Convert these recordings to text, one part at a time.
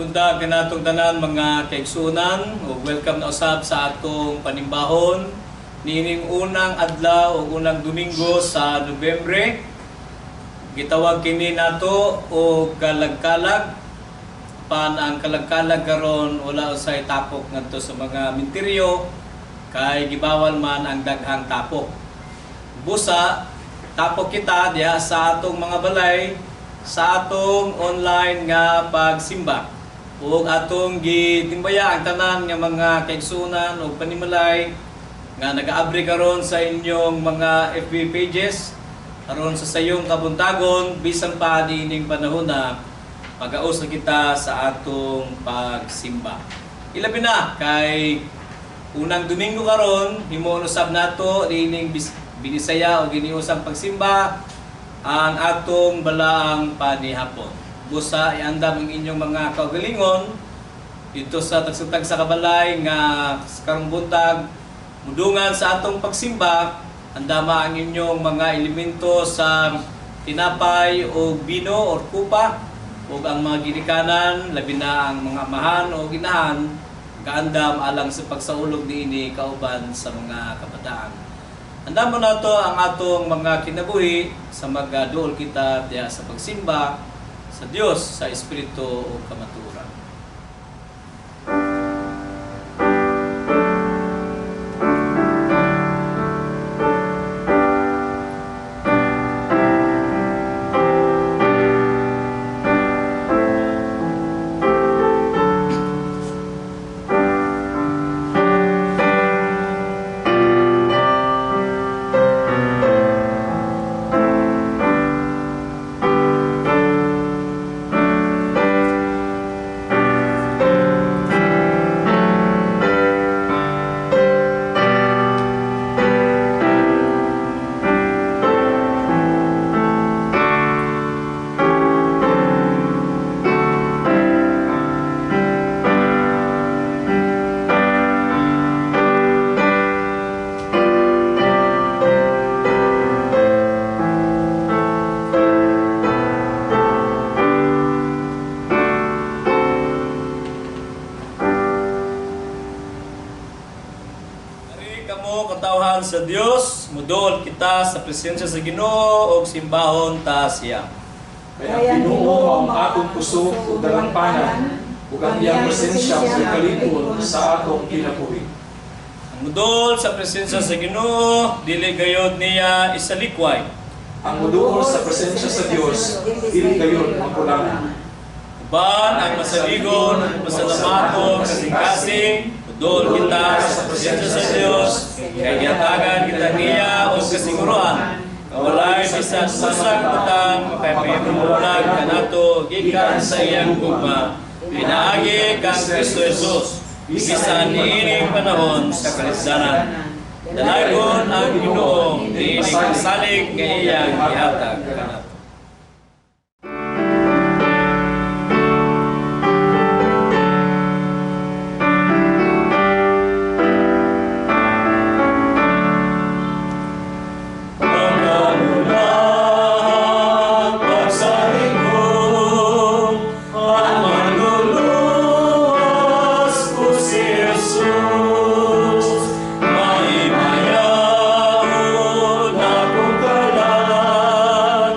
Buntag kanatong tanan, mga kaigsuonan, ug welcome na usab sa atong panimbahon niining unang adlaw ug unang Domingo sa Nobyembre. Gitawag kini nato og kalagkalag. Pan ang kalagkalag karon, wala usay tapok ngadto sa mga minteryo kay gibawal man ang daghang tapok. Busa tapok kita diha sa atong mga balay sa atong online nga pagsimba. Ug atong gitimbaya ang tanan nga mga kaigsuonan ug panimalay nga nagaabri karon sa inyong mga FB pages aron sa sayong kabuntagon, bisan pa niining panahon na pagaos na kita sa atong pagsimba. Ilabi na kay unang Domingo karon, himuon usab nato niining binisaya o giniusang pagsimba ang atong balaang panihapon. Busa iandam ang inyong mga kaugalingon dito sa tagsa-tagsa kabalay nga karong buntag mudungan sa atong pagsimba. Andama ang inyong mga elemento sa tinapay o bino or kupa ug ang mga ginikanan, labi na ang mga amahan o ginahan, kaandam alang sa pagsaulog niini kauban sa mga kabataan. Andamo nato ang atong mga kinabuhi sa magaduol kita diha sa pagsimba sa Dios sa espiritu ug kamatuoran. Ari kamo, katawhan sa Dios, muduol kita sa presensya sa Ginoo ug simbahon ta siya. Kay ang Ginoo ang atong kusog ug dalangpanan, ug ang iyang presensya mo'y kalipon sa atong kinabuhi. Ang muduol sa presensya sa Ginoo, dili gayod niya isalikway. Ang muduol sa presensya sa Dios, dili gayud makulangan. Uban ang masaligon, masalamaton, kasing-kasing, muduol kita sa presensya sa Dios, kay gihatagan kita niya og kasiguruan nga walay bisan usang butang makapahimbulag kanato gikan sa iyang gugma pinaagi kang Kristo Jesus bisan niining panahon sa kalisdanan. Dalagon ang Ginoo niining salig nga iyang gihatag kanato. Pangamulan, pagsalikod, ang manluluwas ko si Jesus. Mahimayaon akong kalag.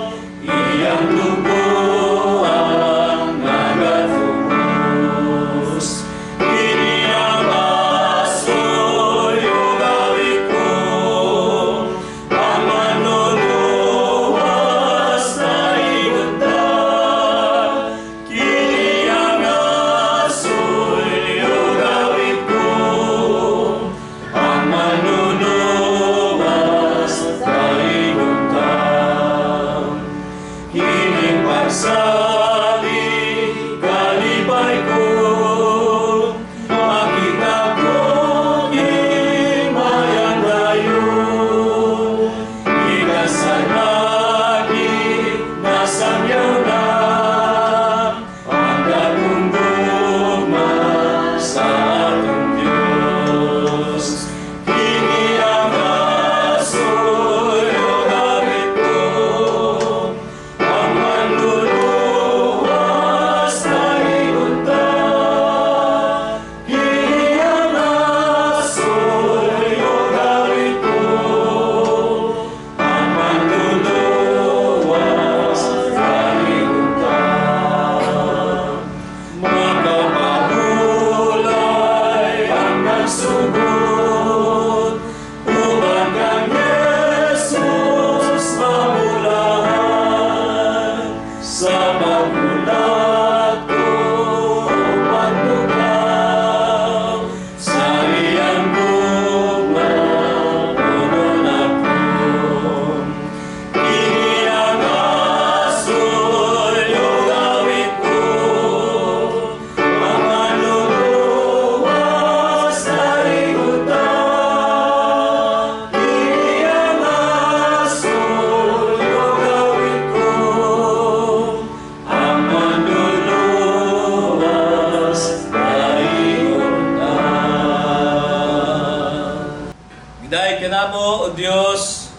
namo, O Dios,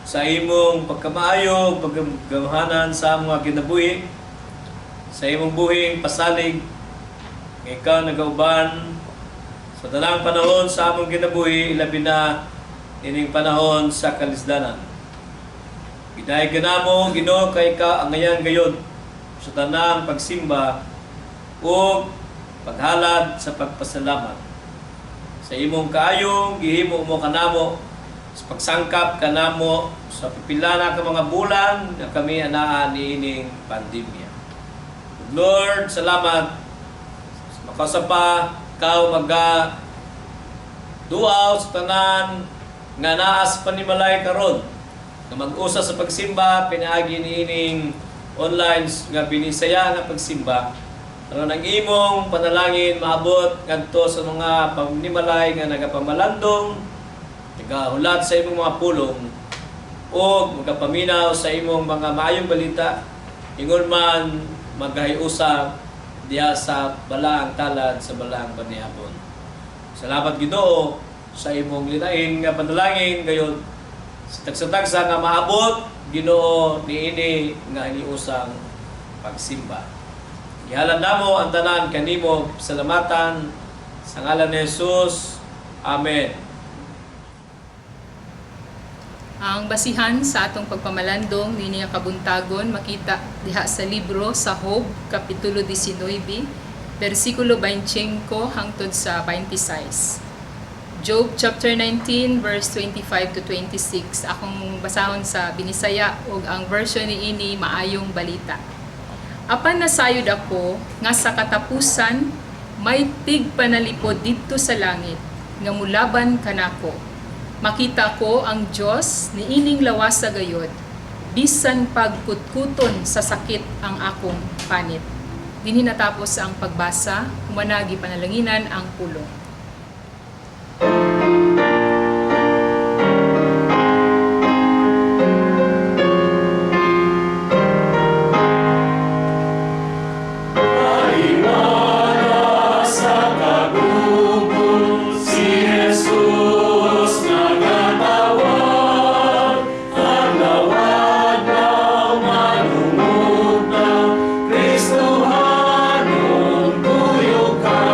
sa imong pagkamaayo, paggamhanan sa among mga kinabuhi, sa imong buhing pasalig, nga ikaw nagauban sa tanang panahon sa among kinabuhi, ilabi na ining panahon sa kalisdanan. Gidayeg ka namo, Ginoo, kay ikaw angayan gayod sa tanang pagsimba ug paghalad sa pagpasalamat. Sa imong kaayong gihimo mo kanamo sa pagsangkap kanamo sa pipila na ka mga bulan nga kami anaa niining pandemya. Lord, salamat sa makausap pa ikaw maga duaw sa tanan nga naa sa panimalay karon nga mag-usa sa pagsimba pinaagi niining online nga binisaya nga pagsimba aron ang imong panalangin maabot ngadto sa mga panimalay nga nagapamalandong, nagahulat sa imong mga pulong ug magapaminaw sa imong mga maayong balita, ingon man magahiusa diha sa balaang talad sa balaang panihapon. Salamat, Ginoo, sa imong linain nga panalangin gayon sa tagsa-tagsa nga maabot, Ginoo, niini nga hiniusang pagsimba. Gihalad namo ang tanan kanimo salamatan sa ngalan ni Jesus. Amen. Ang basihan sa atong pagpamalandong niini nga kabuntagon makita diha sa libro sa Job, kapitulo 19, bersikulo 25 hangtod sa 26. Job chapter 19 verse 25 to 26. Akong basahon sa Binisaya ug ang version niini Maayong Balita. "Apan nasayod ako nga sa katapusan may tigpanalipod didto sa langit nga mulaban kanako. Makita ko ang Dios niining lawasa gayod, bisan pagkutkuton sa sakit ang akong panit." Dinhi natapos ang pagbasa, humana gipanalanginan ang pulong. Paliwanag sa kagubot, si Jesus nagatawag, ang lawad na manungod na Kristohanon tuyo ka.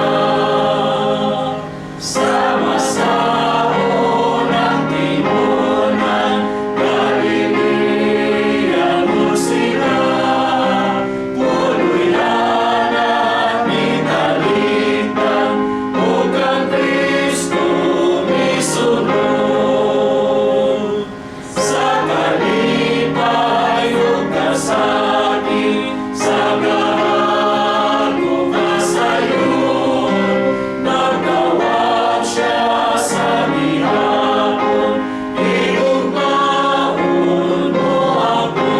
Sama sa unang timunan, Galilea mo sila, puno'y lanat ni talikdan, ug kang Kristo misunod. Sa kalipay ug kasakit, sa gahag ug kasayon, nagtawag siya sa gihapon, "Higugmaon mo ako."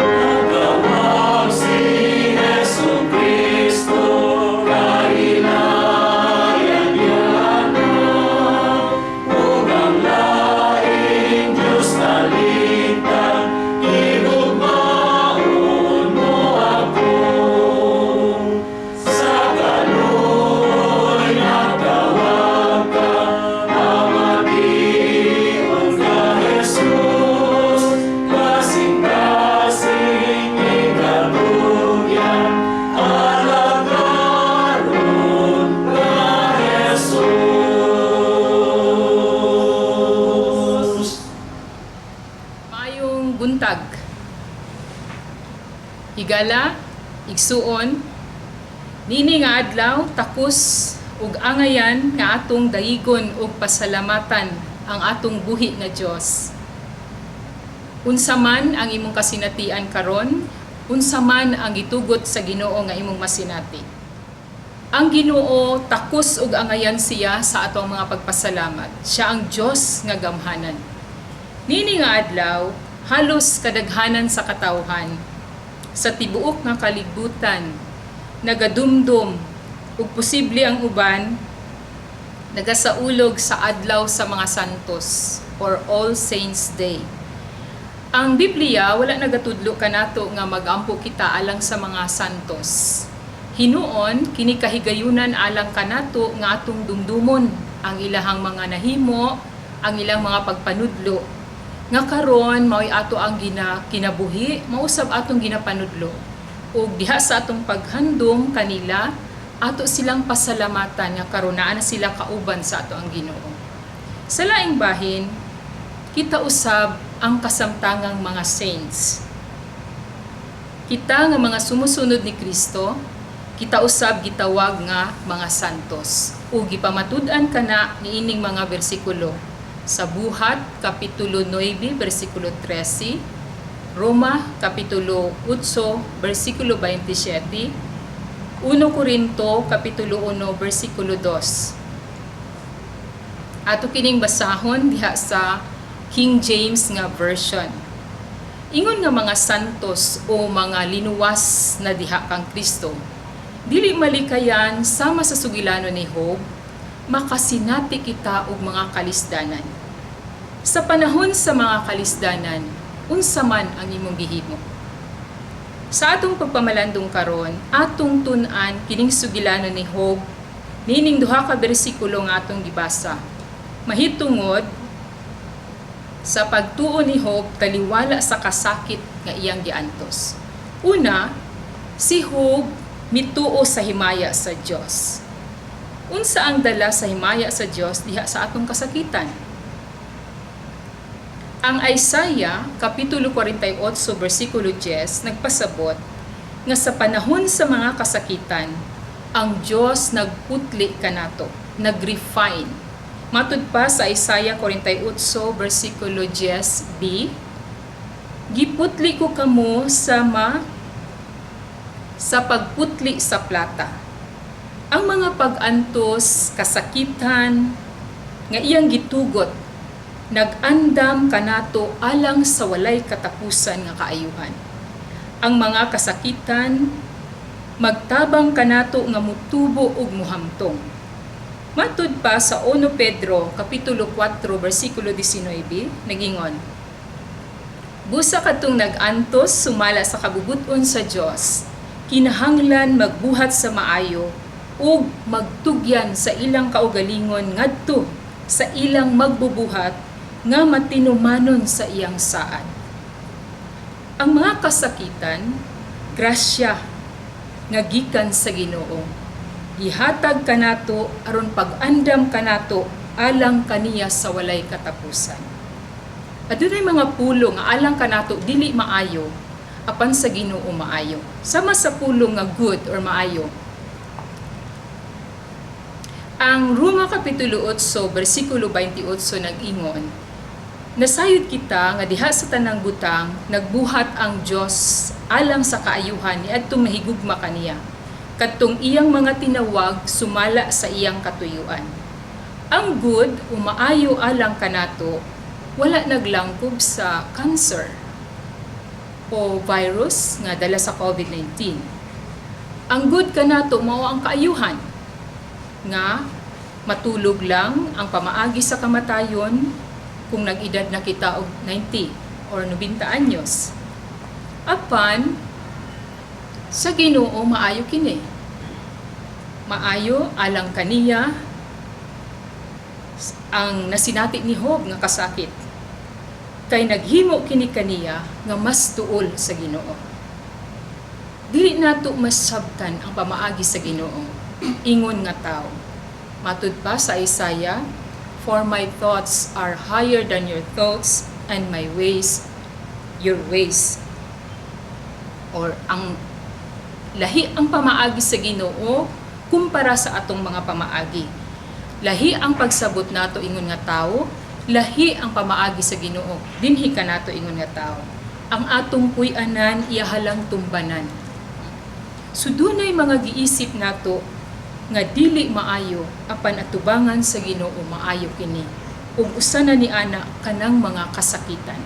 Nagtawag si Jesu Kristo, kahilayan niya na, ug ang laing Diyos talikdan, "Higugmaon mo ako." Sa kaluoy nagtawag ka, pamation ka, Jesus, kasing-kasing ikatugyan, alagaron ka, Jesus. Maayong buntag. Higala, igsuon, nini nga adlaw takos ug angayan nga atong dayigon ug pasalamatan ang atong buhi nga Dios. Unsa man ang imong kasinatian karon, unsa man ang gitugot sa Ginoo nga imong masinati. Ang Ginoo takos ug angayan siya sa atong mga pagpasalamat. Siya ang Dios nga gamhanan. Nini nga adlaw, halos kadaghanan sa katawhan sa tibuok nga kalibutan nagadumdum ug posible ang uban Nagasaulog sa Adlaw sa mga Santos or All Saints Day. Ang Biblia wala nagatudlo kanato nga magampo kita alang sa mga santos. Hinuon kini kahigayunan alang kanato nga atong dumdumon ang ilahang mga nahimo, ang ilang mga pagpanudlo. Nga karon mao'y ato ang gina kinabuhi, mausab atong ginapanudlo. Ug diha sa atong paghandom kanila, ato silang pasalamatan nga karon naa na sila kauban sa ato ang Ginoo. Sa laing bahin, kita usab ang kasamtangang mga saints. Kita nga mga sumusunod ni Kristo, kita usab gitawag nga mga santos. Ug gipamatud-an kana niining mga bersikulo sa Buhat kapitulo 9 bersikulo 13, Roma kapitulo 8 bersikulo 27, 1 Korinto kapitulo 1 bersikulo 2. Ato kining basahon diha sa King James nga version. Ingon nga mga santos o mga linuwas na diha kang Kristo, dili malikayan sama sa sugilano ni Job, makasinati kita og mga kalisdanan. Sa panahon sa mga kalisdanan, unsa man ang imong gihimo? Sa atong pagpamalandong karon, atong tun-an kining sugilano ni Job nining duha ka bersikulo nga atong gibasa. Mahitungod sa pagtuo ni Job taliwala sa kasakit nga iyang giantos. Una, si Job mituo sa himaya sa Dios. Unsa ang dala sa himaya sa Dios diha sa atong kasakitan? Ang Isaiah kapitulo 48 bersikulo 10 nagpasabot nga sa panahon sa mga kasakitan, ang Dios nagputli kanato, nag-refine. Matud pa sa Isaiah 48 bersikulo 10b, "Giputli ko kamo sama sa pagputli sa plata." Ang mga pag-antos, kasakitan nga iyang gitugot, nag-andam kanato alang sa walay katapusan nga kaayuhan. Ang mga kasakitan magtabang kanato nga mutubo ug muhamtong. Matud pa sa 1 Pedro kapitulo 4 bersikulo 19 nagingon, "Busa kadtong nag-antos sumala sa kabubut-on sa Dios, kinahanglan magbuhat sa maayo ug magtugyan sa ilang kaugalingon ngadto sa ilang magbubuhat nga matinumanon sa iyang saad." Ang mga kasakitan, grasya nga gikan sa Ginoo. Gihatag kanato aron pag-andam kanato alang kaniya sa walay katapusan. Adunay mga pulong nga alang kanato dili maayo, apan sa Ginoo maayo. Sama sa pulong nga good or maayo. Ang Roma kapitulo 8 bersikulo 28 nag-ingon, "Nasayod kita nga diha sa tanang butang nagbuhat ang Dios alang sa kaayuhan ni adtong nahigugma kaniya, kadtong iyang mga tinawag sumala sa iyang katuyuan." Ang good o maayo alang kanato wala naglangkob sa cancer o virus nga dala sa COVID-19. Ang good kanato mao ang kaayuhan nga matulog lang ang pamaagi sa kamatayon kung nag-edad na kita og 90 or 90 anyos. Apan sa Ginoo maayo kini. Maayo alang kaniya ang nasinati ni Job nga kasakit. Kay naghimo kini kaniya nga mas duol sa Ginoo. Dili nato masabtan ang pamaagi sa Ginoo ingon nga tao. Matud pa sa Isaiah, "For my thoughts are higher than your thoughts and my ways your ways." Or ang lahi ang pamaagi sa Ginoo kumpara sa atong mga pamaagi. Lahi ang pagsabot nato ingon nga tawo, lahi ang pamaagi sa Ginoo dinhi kanato ingon nga tawo. Ang atong puy-anan iyahalang tumbanan. So dunay mga giisip nato nga dili maayo, apan atubangan sa Ginoo maayo kini. Ug usa na ni ana kanang mga kasakitan.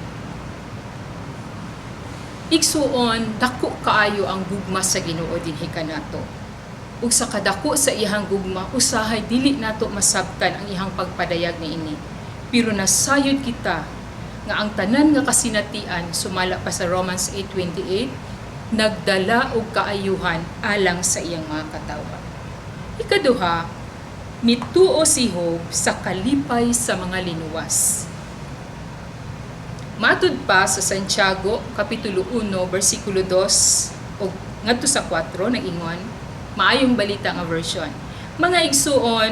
Igsuon, dako kaayo ang gugma sa Ginoo dinhi kanato. Ug sa kadako sa iyang gugma, usahay dili nato masabtan ang iyang pagpadayag niini. Pero nasayod kita nga ang tanan nga kasinatian, sumala pa sa Romans 8:28, nagdala og kaayuhan alang sa iyang mga katawhan. Ikaduha, mituo si Job sa kalipay sa mga linuwas. Matud pa sa Santiago kapitulo 1 bersikulo 2 ug ngadto sa 4, nag-ingon, Maayong Balita nga version: "Mga igsuon,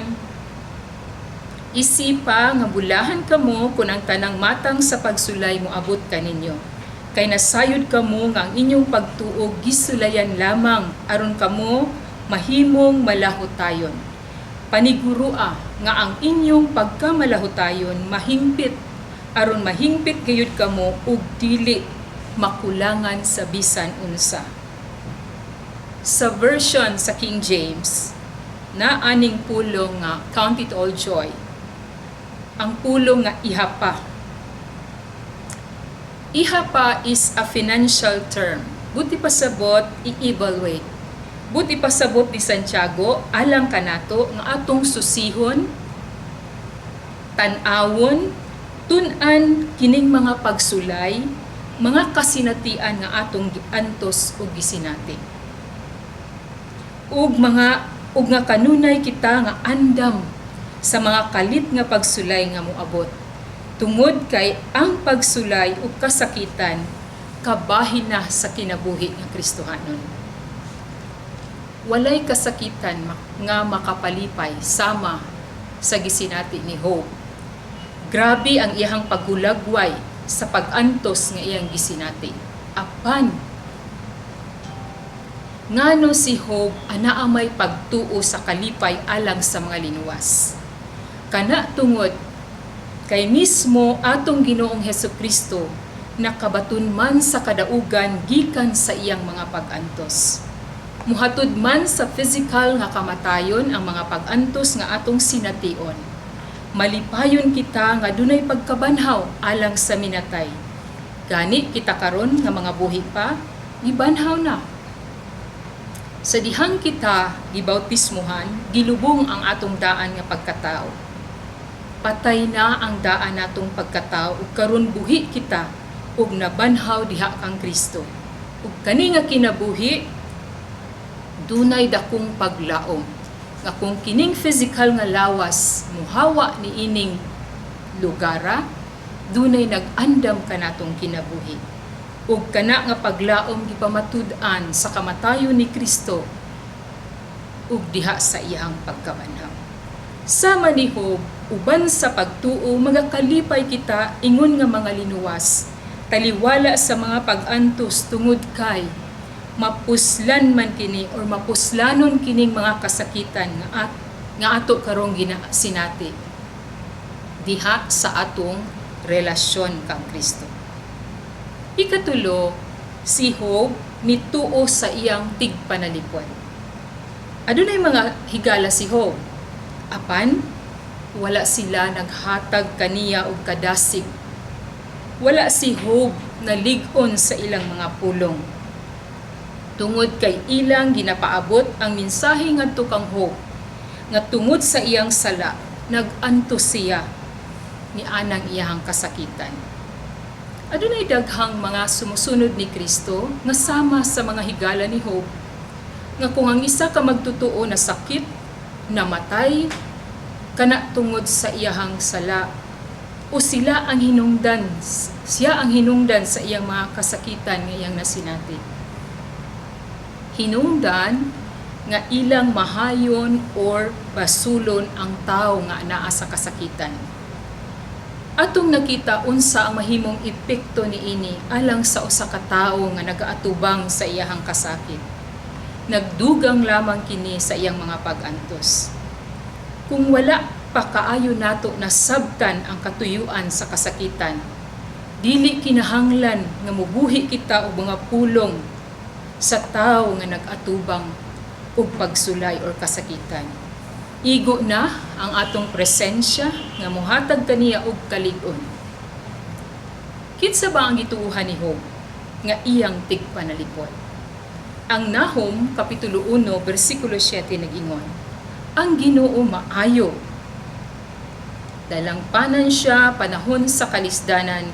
isipa nga bulahan kamo kung ang tanang matang sa pagsulay moabot kaninyo. Kay nasayod kamo nga ang inyong pagtuo gisulayan lamang aron kamo mahimong malahutayon. Panigurua nga ang inyong pagkamalahutayon mahingpit aron mahingpit gayud kamo ug dili makulangan sa bisan unsa." Sa version sa King James, na aning pulong nga "count it all joy." Ang pulong nga ihapa. Ihapa is a financial term. Buot ipasabot, i-evaluate. Buot ipasabot ni Santiago alang kanato nga atong susihon, tan-awon, tun-an kining mga pagsulay, mga kasinatian nga atong giantos ug gisinati. Ug nga kanunay kita nga andam sa mga kalit nga pagsulay nga moabot. Tungod kay ang pagsulay ug kasakitan kabahin na sa kinabuhi nga Kristohanon. Walay kasakitan nga makapalipay sama sa gisinati ni Job. Grabe ang iyang paghulagway sa pag-antos nga iyang gisinati. Apan, ngano si Job anaa may pagtuo sa kalipay alang sa mga linuwas? Kana tungod kay mismo atong Ginoong Hesus Kristo nakabaton man sa kadaugan gikan sa iyang mga pag-antos. Muhatod man sa physical nga kamatayon ang mga pag-antos nga atong sination, malipayon kita nga dunay pagkabanhaw alang sa minatay. Gani kita karon nga mga buhi pa, gibanhaw na. Sa dihang kita gibautismuhan, gilubong ang atong daan nga pagkatao. Patay na ang daan natong pagkatao ug karon buhi kita ug nabanhaw diha kang Kristo. Ug kani nga kinabuhi dunay dakong paglaom nga kung kining physical nga lawas muhawa ni ining lugara, dunay nag-andam kanatong kinabuhi. Ug kana nga paglaom gipamatud-an sa kamatayon ni Kristo ug diha sa iyang pagkabanhaw. Sama ni Job, uban sa pagtuo magakalipay kita ingon nga mga linuwas, taliwala sa mga pag-antos, tungod kay mapuslan man kini or mapuslanon kining mga kasakitan nga ato karong ginasinati diha sa atong relasyon kang Kristo. Ikatulo, si Job mituo sa iyang tigpanalipod. Adunay mga higala si Job. Apan, wala sila naghatag kaniya og kadasig. Wala si Job nalig-on sa ilang mga pulong. Tungod kay ilang ginapaabot ang mensahe ngadto kang Job nga tungod sa iyang sala, nag-antos siya ni anang iyang kasakitan. Adunay daghang mga sumusunod ni Kristo nga sama sa mga higala ni Job, nga kung ang isa ka magtotoo na sakit, namatay, kana tungod sa iyahang sala o sila ang hinungdan, siya ang hinungdan sa iyang mga kasakitan nga iyang nasinati. Hinungdan nga ilang mahayon or basulon ang tao nga naa sa kasakitan. Atong nakita unsa ang mahimong epekto niini alang sa usa ka tawo nga nagaatubang sa iyahang kasakit. Nagdugang lamang kini sa iyang mga pag-antos. Kung wala pa kaayo nato nasabtan ang katuyuan sa kasakitan, dili kinahanglan nga mubuhi kita og mga pulong sa tawo nga nag-atubang og pagsulay or kasakitan. Igo na ang atong presensya nga muhatag kaniya og kalig-on. Kinsa ba ang gituuhan ni Job nga iyang tigpanalipod? Ang Nahum kapitulo 1 bersikulo 7 nag-ingon, "Ang Ginoo maayo. Dalangpanan siya panahon sa kalisdanan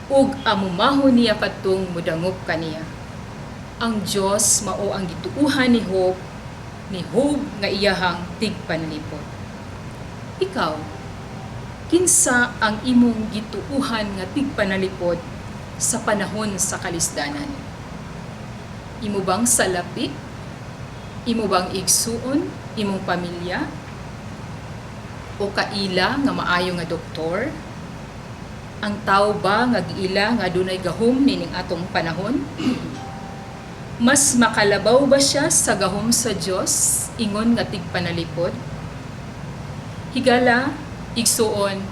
ug amumahon niya kadtong mudangop kaniya." Ang Dios mao ang gituuhan ni Job nga iyahang tigpanalipod. Ikaw, kinsa ang imong gituuhan nga tigpanalipod sa panahon sa kalisdanan? Imo bang salapi? Imo bang igsuon? Imong pamilya? O kaila nga maayo nga doktor? Ang tao ba nga giila nga dunay gahom nining atong panahon? Mas makalabaw ba siya sa gahom sa Dios ingon nga tigpanalipod? Higala, igsuon,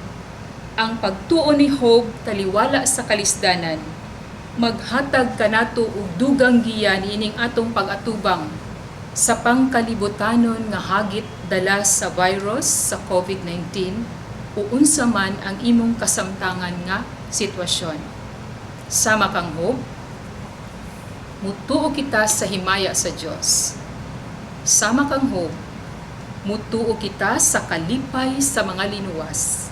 ang pagtuo ni Job taliwala sa kalisdanan, maghatag kanato og dugang giya niining atong pag-atubang sa pangkalibutanon nga hagit dala sa virus sa COVID-19 o unsa man ang imong kasamtangan nga sitwasyon. Sama kang Job, mutuo kita sa himaya sa Dios. Sama kang Job, mutuo kita sa kalipay sa mga linuwas.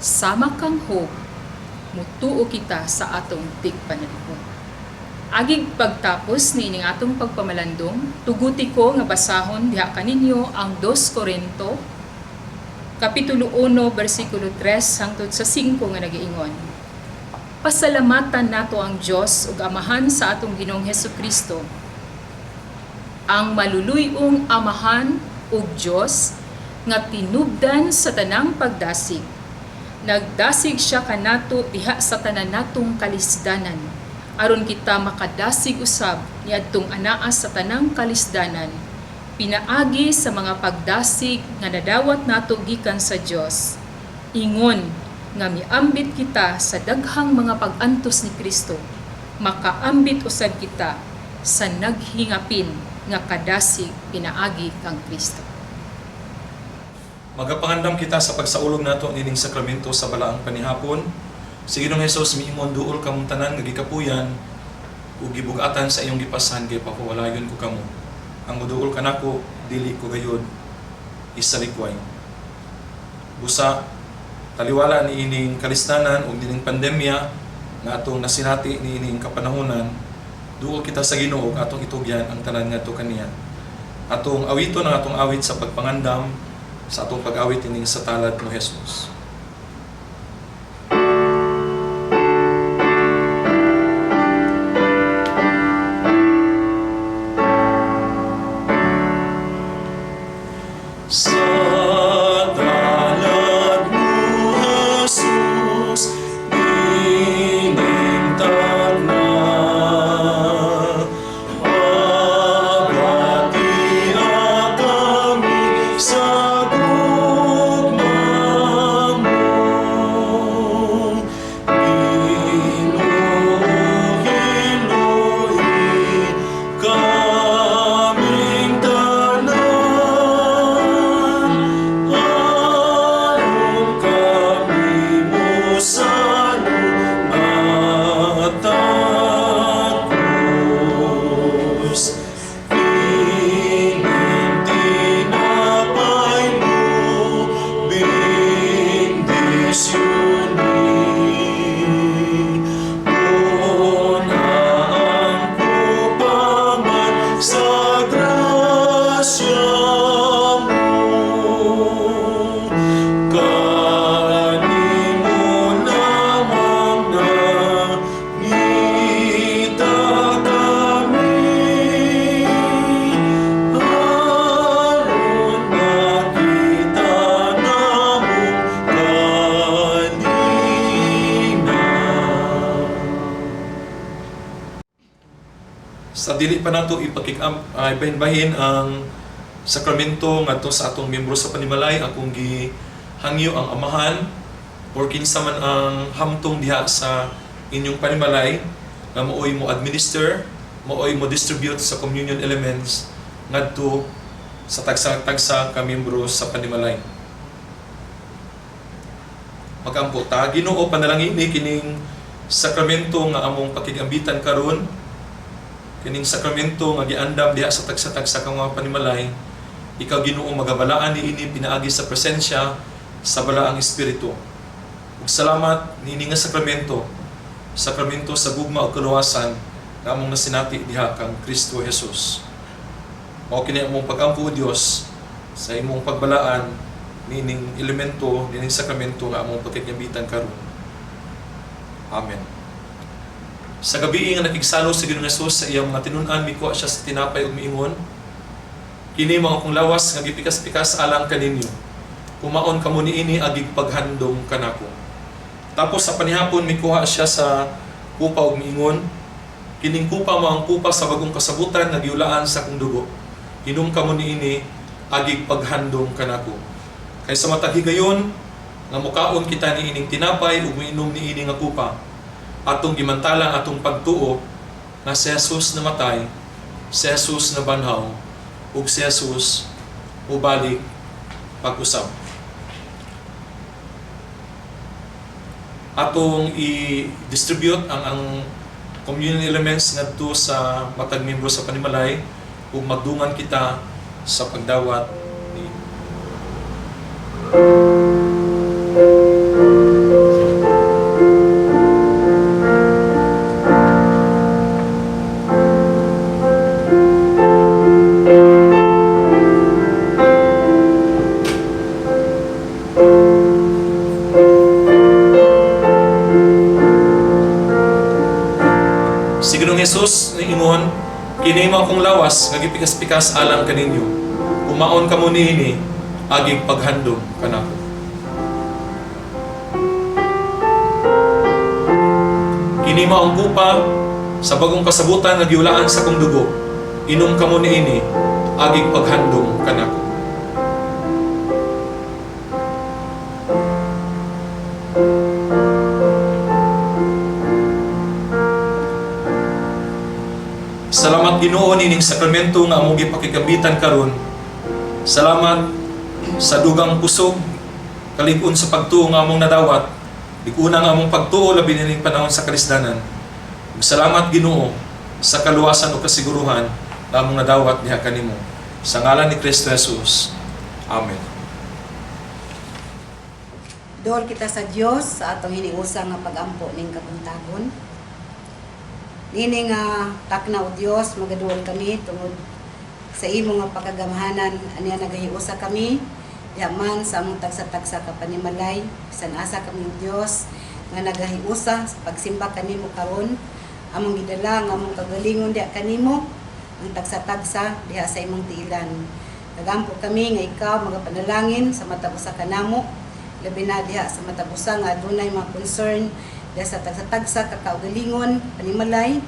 Sama kang Job, mutuo kita sa atong tigpanalipod. Agig pagtapos niining atong pagpamalandong, tuguti ko nga basahon diha kaninyo ang 2 Korinto kapitulo 1 bersikulo 3 hangtod sa 5 nga nagiingon. "Pasalamatan nato ang Dios ug Amahan sa atong Ginoong Hesukristo, ang maluluy-ong Amahan ug Dios nga tinubdan sa tanang pagdasig. Nagdasig siya kanato diha sa tanan natong kalisdanan, aron kita makadasig usab niadtong anaa sa tanang kalisdanan, pinaagi sa mga pagdasig nga nadawat nato gikan sa Dios. Ingon nga miambit kita sa daghang mga pag-antos ni Kristo, makaambit usab kita sa naghingapin nga kadasig pinaagi kang Kristo." Magapangandam kita sa pagsaulog nato nining sakramento sa balaang panihapon. Si Ginoong Hesus miingon, "Duol kamong tanan nga gikapuyan ug gibug-atan sa iyong gipasan, kay pahuwalayon ko kamo. Ang muduol kanako, dili ko gayud isalikway." Busa taliwala niining kalisdanan ug niining pandemya nga atong nasinati niining kapanahonan, duol kita sa Ginoo ug atong itugyan ang tanan ngadto kaniya. Atong awiton ang atong awit sa pagpangandam sa atong pag-awit ining "Sa Talad Mo Jesus". Sa talad mo, Jesus, nining tagna, Abatia kami sa gugma mo. Ginoo, hinloi kaming tanan, aron kami mosalud matakos. Ining tinapay mo, bendisyoni. Pun-a ang kupa man sa grasya mo. Kanimo lamang nangita kami, aron makita namong kalinaw. Sa dili pa nato ipakik bahin-bahin ang sakramento ngadto sa atong miyembro sa panimalay, akong gihangyo ang amahan or kinsa man ang hamtong diha sa inyong panimalay nga maoy mo administer, maoy mo distribute sa communion elements ngadto sa tagsa-tagsa ka miyembro sa panimalay. Magampo ta. Ginoo, panalangini kining sakramento nga among pakigambitan karon. Kining sakramento nga giandam diha sa tagsa-tagsa ka mga panimalay, ikaw, Ginoo, magabalaan niini pinaagi sa presensya sa Balaang Espiritu. Ug salamat niini nga sakramento, sakramento sa gugma ug kaluwasan nga among nasinati diha kang Kristo Jesus. Mao kini among pagampo, o Dios, sa imong pagbalaan nining elemento, nining sakramento nga among pagkagambitan karon. Amen. Sa gabi nga nakigsalo sa Ginoong Hesus sa iyang mga tinun-an, mikuha siya sa tinapay ug miingon, "Kini mao akong lawas nga gipikas-pikas alang kaninyo. Kumaon kamo niini agig paghandom kanako." Tapos sa panihapon mikuha siya sa kupa ug miingon, "Kining kupa mao ang kupa sa bagong kasabutan nga giulaan sa akong dugo. Inom kamo niini agig paghandom kanako." Kay sa matag higayon nga mukaon kita niining tinapay ug miinom niini nga kupa, atong gimantalang atong pagtuo nga si Jesus namatay, si Jesus nabanhaw, ug si Jesus mubalik pag-usab. Atong i-distribute ang communion elements ngadto sa matag miyembro sa panimalay ug magdungan kita sa pagdawat ni. Si Ginoong Hesus niingon, "Kini mao akong lawas nga gipikas-pikas alang kaninyo. Kumaon kamo niini agig paghandom kanako." Kini mao ang kupa sa bagong kasabutan nga giulaan sa akong dugo. Inom kamo niini agig paghandom kanako. Salamat, Ginoo, nining sakramento nga among gipakigambitan karon. Salamat sa dugang kusog, kalig-on sa pagtuo nga among nadawat. Lig-una nga among pagtuo labi nining panahon sa kalisdanan. Ug salamat, Ginoo, sa kaluwasan ug kasiguruhan nga among nadawat diha kanimo. Sa ngalan ni Kristo Jesus. Amen. Duol kita sa Dios sa atong hiniusa nga pagampo ning kabuntagon. Nini nga takna, o Dios, magaduol kami tungod sa imo nga pakagamhanan aniya nagahiusa kami diha man sa among tagsa-tagsa ka panimalay. Bisan asa kami, o Dios, nga nagahiusa sa pagsimba kanimo karon, among gidala ang among kagalingon diha kanimo, ang tagsa-tagsa diha sa imong tiilan. Nagampo kami nga ikaw magapanalangin sa matag usa kanamo, labi na diha sa matag usa nga adunay mga concern diha sa tagsa-tagsa ka kaugalingon panimalay,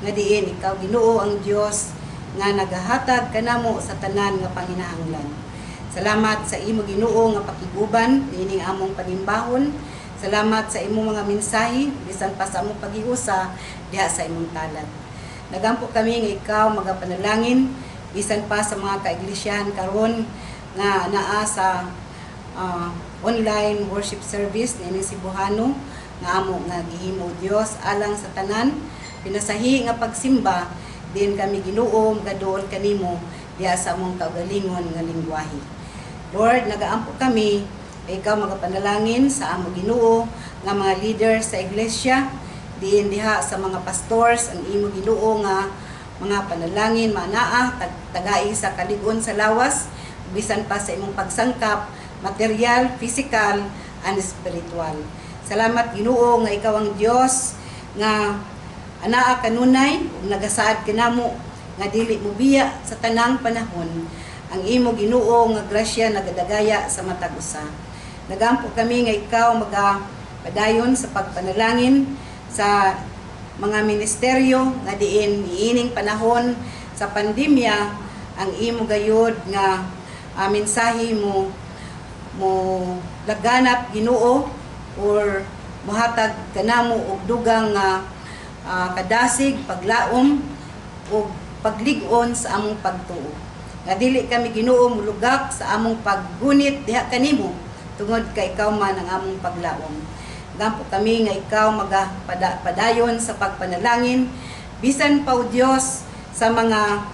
nga diin ikaw, Ginoo, ang Dios nga nagahatag kanamo sa tanan nga panginahanglan. Salamat sa imo, Ginoo, nga pakiguban niining among panimbahon. Salamat sa imong mga mensahe bisan pa sa among paghiusa diha sa imong talad. Nagampo kami nga ikaw magapanalangin bisan pa sa mga kaiglisyahan karon nga naa sa online worship service niining Cebuano nga amo nga gihimo, Dios, alang sa tanan pinasahi nga pagsimba din kami, Ginoo, magaduol kanimo diha sa among kaugalingon nga lingwahe. Lord, nagaampo kami ay ikaw magapanalangin sa amo, Ginoo, nga mga leader sa iglesia, diin diha sa mga pastors ang imo, Ginoo, nga mga panalangin manaa tagai sa kalig-on sa lawas bisan pa sa imong pagsangkap material, physical and spiritual. Salamat, Ginoo, nga ikaw ang Dios nga anaa kanunay ug nagasaad kanamo nga dili mo biya sa tanang panahon. Ang imo, Ginoo, nga grasya nagadagaya sa matag usa. Nagampo kami nga ikaw magapadayon sa pagpanalangin sa mga ministeryo nga diin niining panahon sa pandemya ang imo gayud nga mensahe mo mo laganap, Ginoo, or mohatag kanamo og dugang nga kadasig, paglaom ug paglig-on sa among pagtuo. Nga dili kami, Ginoo, mulugak sa among paggunit diha kanimo tungod kay ikaw man ang among paglaom. Gampo kami nga ikaw magapadayon sa pagpanalangin bisan pa, o Dios. sa mga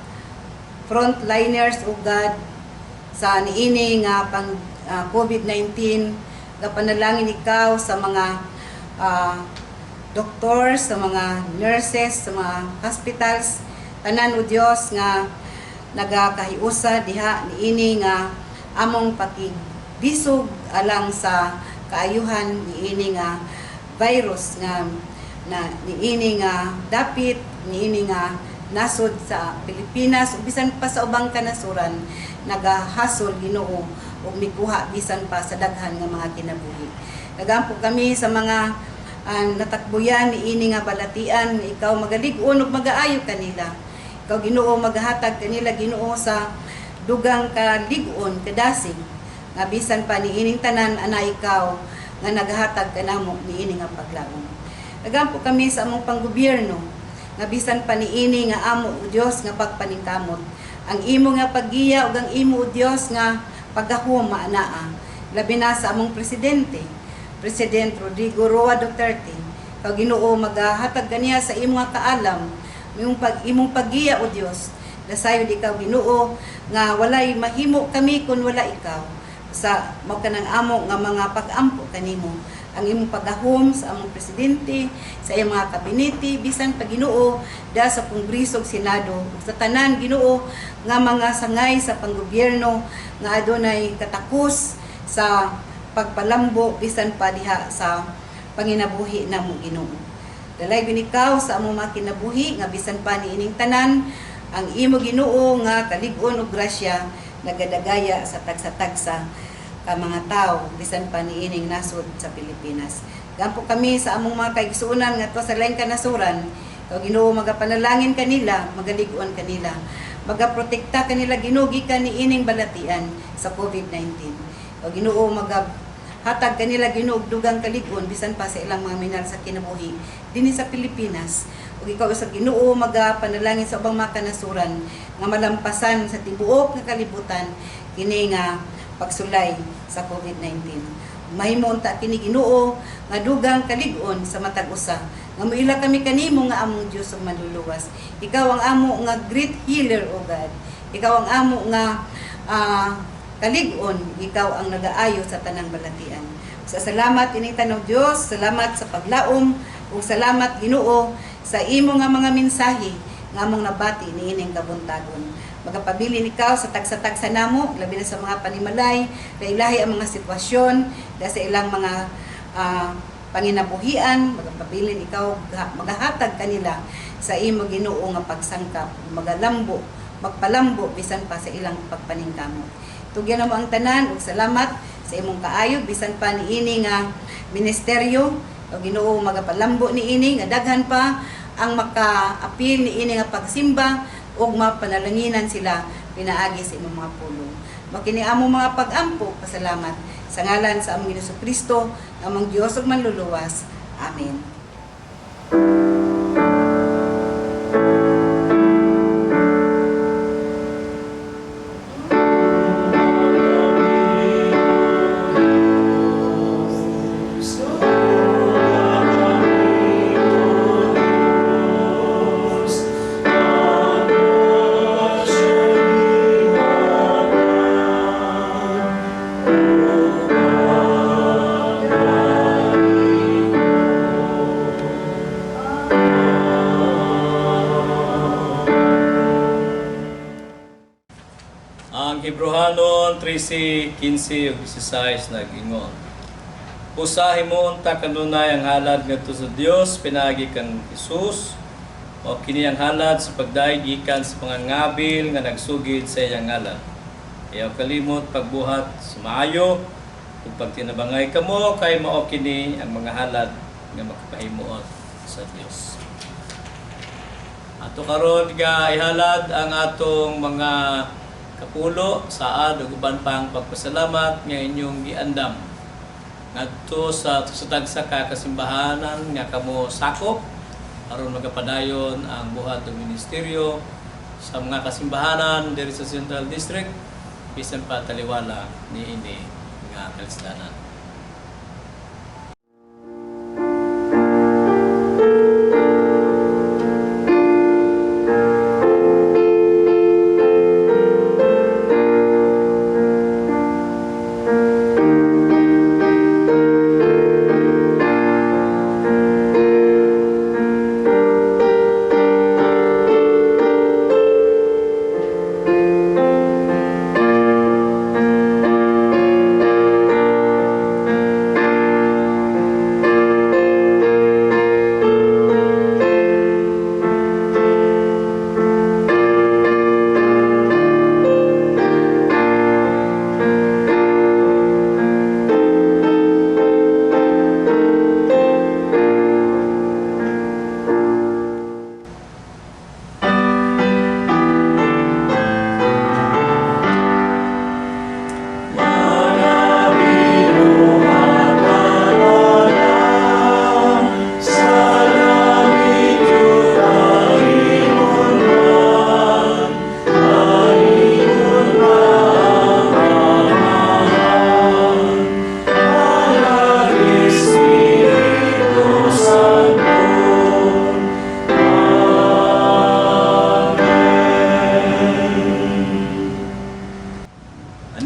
frontliners, O God, sa niini nga pang COVID-19. Gapanalangin ikaw sa mga doctors, sa mga nurses, sa mga hospitals, tanan, O Dios, nga nagakahiusa diha niini nga among pakigbisog alang sa kaayuhan niini nga virus nga na niini nga dapit niini nga nasod sa Pilipinas ug bisan pa sa ubang kanasuran, nagahasol, Ginoo, ug mikuha bisan pa sa daghan nga mga kinabuhi. Nagampo kami sa mga natakbuyan niini nga balatian, ikaw magalig-on ug magaayo kanila. Ikaw, Ginoo, maghatag kanila, Ginoo, sa dugang kalig-on, kadasig nga bisan pa niining tanan ana ikaw nga naghatag kanamo niini nga paglaom. Nagampo kami sa among panggobyerno nga bisan pa niini nga amo, o Dios, nga pagpaningkamot, ang imo nga paggiya ug ang imo, o Dios, nga paggahom maanaa, labi na sa among presidente, President Rodrigo Roa Duterte. Ikaw, Ginoo, magahatag kaniya sa imo nga kaalam, imong paggiya, o Dios. Nasayod ikaw, Ginoo, nga walay mahimo kami kun wala ikaw. Sa mao kanang amo nga mga pag-ampo kanimo, ang imong paggahom sa among presidente, sa iyang mga kabinete, bisan pa, Ginoo, da sa Kongreso ug Senado, ug sa tanan, Ginoo, nga mga sangay sa panggobyerno nga adunay katakos sa pagpalambo bisan pa diha sa panginabuhi namo, Ginoo. Dalay ikaw sa among mga kinabuhi nga bisan pa niining tanan, ang imo, Ginoo, nga kalig-on ug grasya nagadagaya sa tagsa-tagsa ka mga tao bisan pa niining nasod sa Pilipinas. Gampo kami sa among mga kaigsuonan nga sa laing kanasuran. Ikaw, Ginoo, magapanalangin kanila, magalig-on kanila, magaprotekta kanila, Ginoo, gikan niining balatian sa COVID-19. Ikaw, Ginoo, magahatag kanila, Ginoo, og dugang kalig-on bisan pa sa ilang mga minahal sa kinabuhi dinhi sa Pilipinas. Ug ikaw sa Ginoo magapanalangin sa ubang mga kanasuran nga malampasan sa tibuok nga kalibutan kini nga pagsulay sa COVID-19. Mahimo unta kini, Ginoo, nga dugang kalig-on sa matag usa nga moila kami kanimo nga among Dios ug manluluwas. Ikaw ang amo nga great healer, O God. Ikaw ang amo nga kalig-on, ikaw ang nagaayo sa tanang balatian. Sa salamat ining tanan, Dios, salamat sa paglaom ug salamat, Ginoo, sa imo nga mga mensahe nga among nabati niining kabuntagon. Magapabilin ikaw sa tagsa-tagsa namo, labi na sa mga panimalay, lailahi ang mga sitwasyon, da sa ilang mga panginabuhian, magapabilin ikaw, magahatag kanila sa imo, Ginoo, nga pagsangkap, magalambo, magpalambo bisan pa sa ilang pagpaningkamot. Tugyan mo ang tanan ug salamat sa imong kaayo bisan pa niini nga ministeryo o, Ginoo, magapalambo niini nga daghan pa ang maka-apil niini nga pagsimba ug mapanalanginan sila pinaagi sa imong mga pulong. Makini among mga pag-ampo, pasalamat sa ngalan sa among Ginoong Kristo, among Dios ug manluluwas. Amen. Ang Hebrohanon 13, 15 ug 16 nag-ingon: "Usa himuon ta kanunay ang halad ngadto sa Dios pinaagi kang Jesus. O kini ang halad sa pagdayeg gikan sa mga ngabil nga nagsugid sa iyang ngalan. Ayaw kalimot pagbuhat sa maayo ug pagtinabangay kamo, kay mao kini ang mga halad nga makapahimuot sa Dios." Ato karon nga ihalad ang atong mga kapulo, saad ug uban pang pagpasalamat nga inyong giandam ngadto sa tagsa ka kasimbahanan nga kamo sakop aron magapadayon ang buhat ng ministeryo sa mga kasimbahanan diri sa Central District bisan pa taliwala niini nga kalisdanan.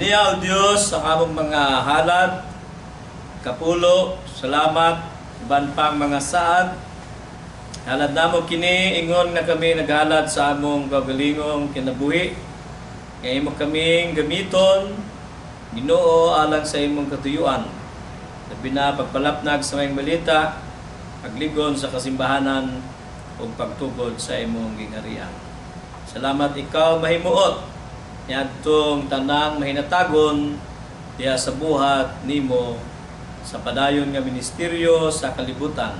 Aniya, O Dios, ang among mga halad, kapulo, salamat, uban pang mga saad. Halad namo kini ingon nga kami naghalad sa among kaugalingong kinabuhi. Nga imo kaming gamiton, Ginoo, alang sa imong katuyuan. Labi na pagpalapnag sa maayong balita, pagligon sa kasimbahanan ug pagtukod sa imong gingharian. Salamat, ikaw mahimuot niadtong tanang mahinatagon diha sa buhat nimo sa padayon nga ministeryo sa kalibutan.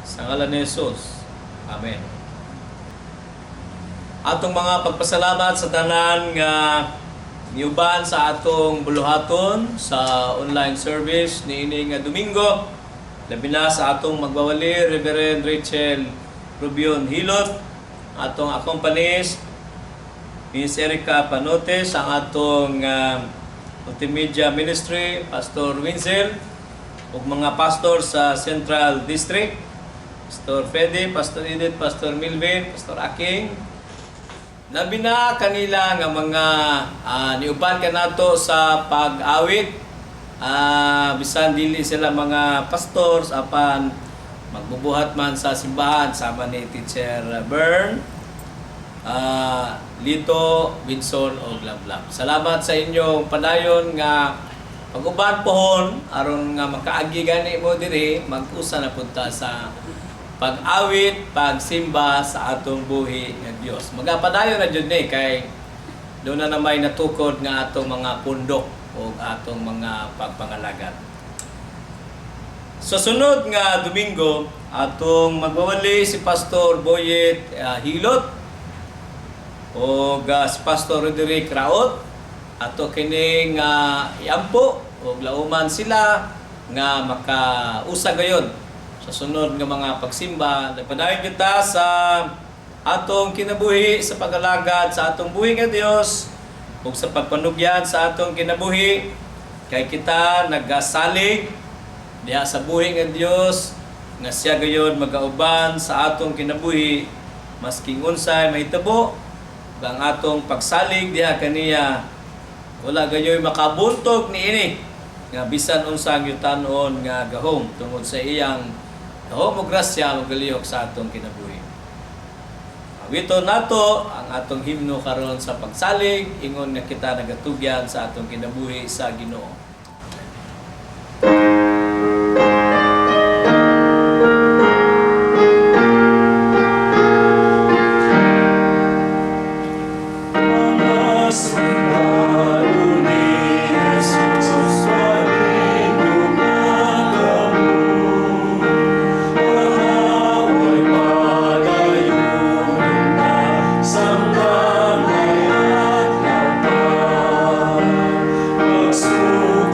Sa ngalan ni Jesus. Amen. Atong mga pagpasalamat sa tanan nga niuban sa atong buluhaton sa online service niini nga Domingo. Labi na sa atong magbawali, Reverend Rachel Rubion Hilot, atong accompanist, Miss Erica Panotes, ang atong Multimedia Ministry, Pastor Winsel, ug mga pastor sa Central District, Pastor Fede, Pastor Edith, Pastor Milvin, Pastor Aking. Labi na kanila nga mga niuban kanato sa pag-awit. Bisan dili sila mga pastors apan magbubuhat man sa simbahan sama ni Teacher Bern, Lito, Vinson o Glablab. Salamat sa inyong padayon nga pag-uban pohon aron nga makaagi gani mo diri, mag-usa na punta sa pag-awit, pagsimba sa atong buhi nga Dios. Magapadayon na jud ni kay doon na may natukod nga atong mga pundok o atong mga pagpangalagat. Sa sunod nga Domingo, atong magbawali si Pastor Boyet Hilot o si Pastor Roderick Raot. Ato kining iampo o lauman sila nga makausa gayon sa sunod nga mga pagsimba. Nagpadayon kita sa atong kinabuhi sa pag-alagad sa atong buhi nga Dios ug sa pagpanugyan sa atong kinabuhi kay kita nagasalig diha sa buhi nga Dios nga siya gayon magauban sa atong kinabuhi masking unsay mahitabo. Ug ang atong pagsalig diha kaniya, wala gayoy makabuntog niini nga bisan unsang yutanon nga gahom tungod sa iyang gahom ug grasya magalihok sa atong kinabuhi. Awito nato ang atong himno karon sa pagsalig ingon nga kita nagatugyan sa atong kinabuhi sa Ginoo. Mga sundalo ni Jesus, palindog na kamo. Ang away padayunon na, samtang may adlaw pa. Magsugod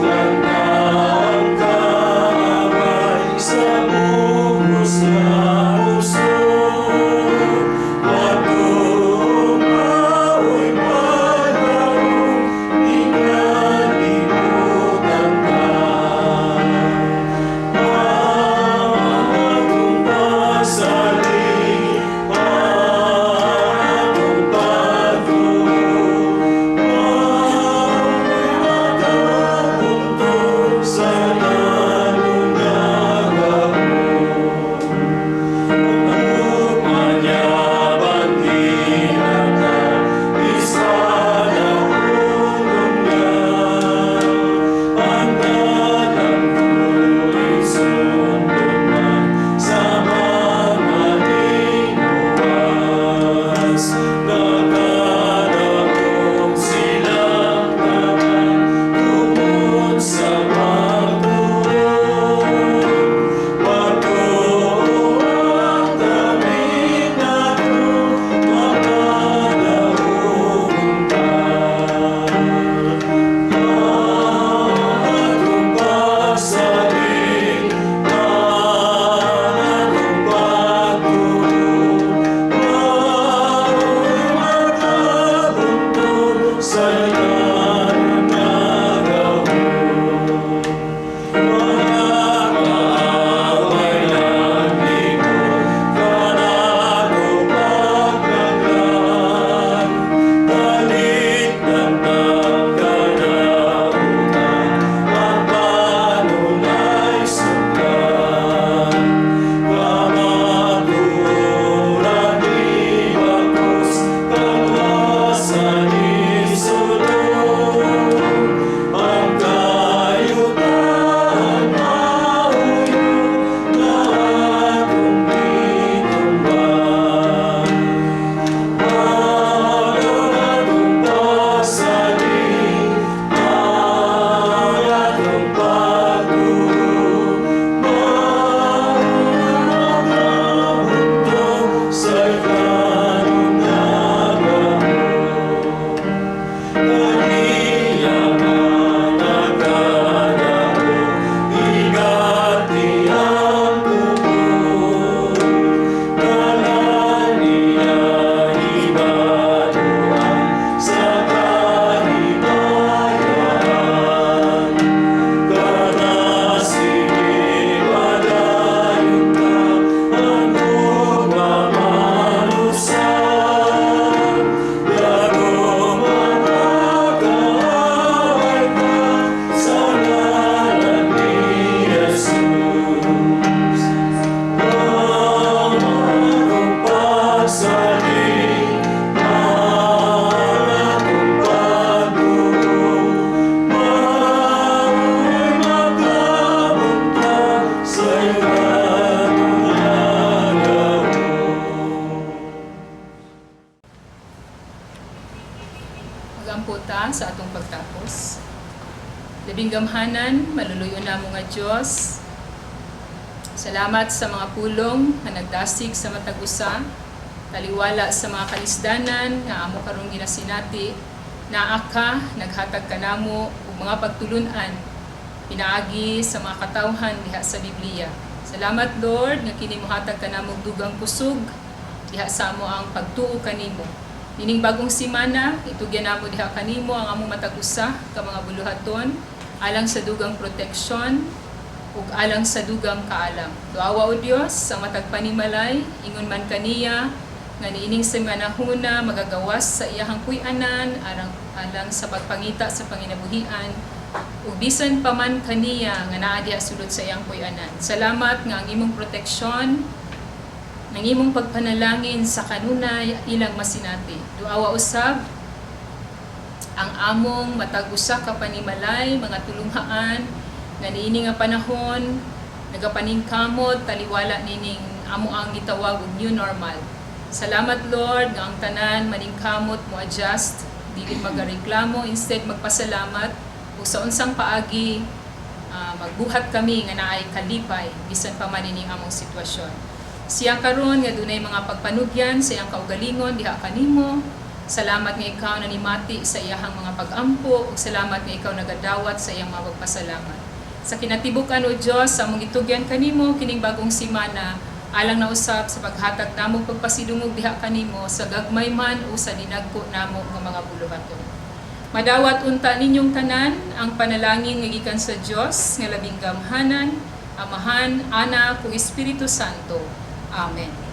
Kaniya ka nakadaog, Higati ang kuko. Tanan niya hibaluan sa kanimayan. Kana sige padayon ta ang ugma malusad. Dagom makakaaway ta sa ngalan ni Jesus. Ang atong pagsalig, ang atong pagtuo, mao'y makabuntag sa atong lagaw. Magampo ta sa atong pagtapos. Labing gamhanan, maluluyo namo nga Diyos. Salamat sa mga pulong nga nagdasig sa matag usa, taliwala sa mga kalisdanan nga amo karong ginasinati, naa ka, naghatag kanamo og mga pagtulunan pinaagi sa mga katawhan diha sa Biblia. Salamat, Lord, nga kini mohatag kanamo og dugang kusog diha sa amo ang pagtuo kanimo. Nining bagong simana, itugyan namo diha kanimo ang among matag usa ka mga buluhaton alang sa dugang proteksyon ug alang sa dugang kaalam. Duawa o Dios sa matag panimalay, ingon man kaniya nga niining semanahuna magagawas sa iyahang puy-anan alang, alang sa pagpangita sa panginabuhian ug bisan pa man kaniya nga naa diha sulod sa iyang puy-anan. Salamat nga ang imong proteksyon ng imong pagpanalangin sa kanunay ilang masinati. Duawa usab ang among matag usa ka panimalay, mga tulunghaan nga niini nga panahon nagapaningkamot taliwala nining amo ang gitawag og new normal. Salamat, Lord, nga ang tanan maningkamot mo adjust, dili magareklamo, instead magpasalamat ug sa unsang paagi magbuhat kami nga naay kalipay bisan pa man ining among sitwasyon. Siya karon nga dunay mga pagpanugyan sa iyang kaugalingon diha kanimo. Salamat nga ikaw nanimati sa iyahang mga pag-ampo ug salamat nga ikaw nagadawat sa iyang mga pagpasalamat. Sa kinatibuk-an, o Dios, sa among gitugyan kanimo kining bagong simana alang na usab sa paghatag namo pagpasidungog diha kanimo sa gagmay man o sa dinagko namo nga mga buluhaton. Madawat unta ninyong tanan ang panalangin nga gikan sa Dios nga labing gamhanan, Amahan, Anak ug Espiritu Santo. Amen.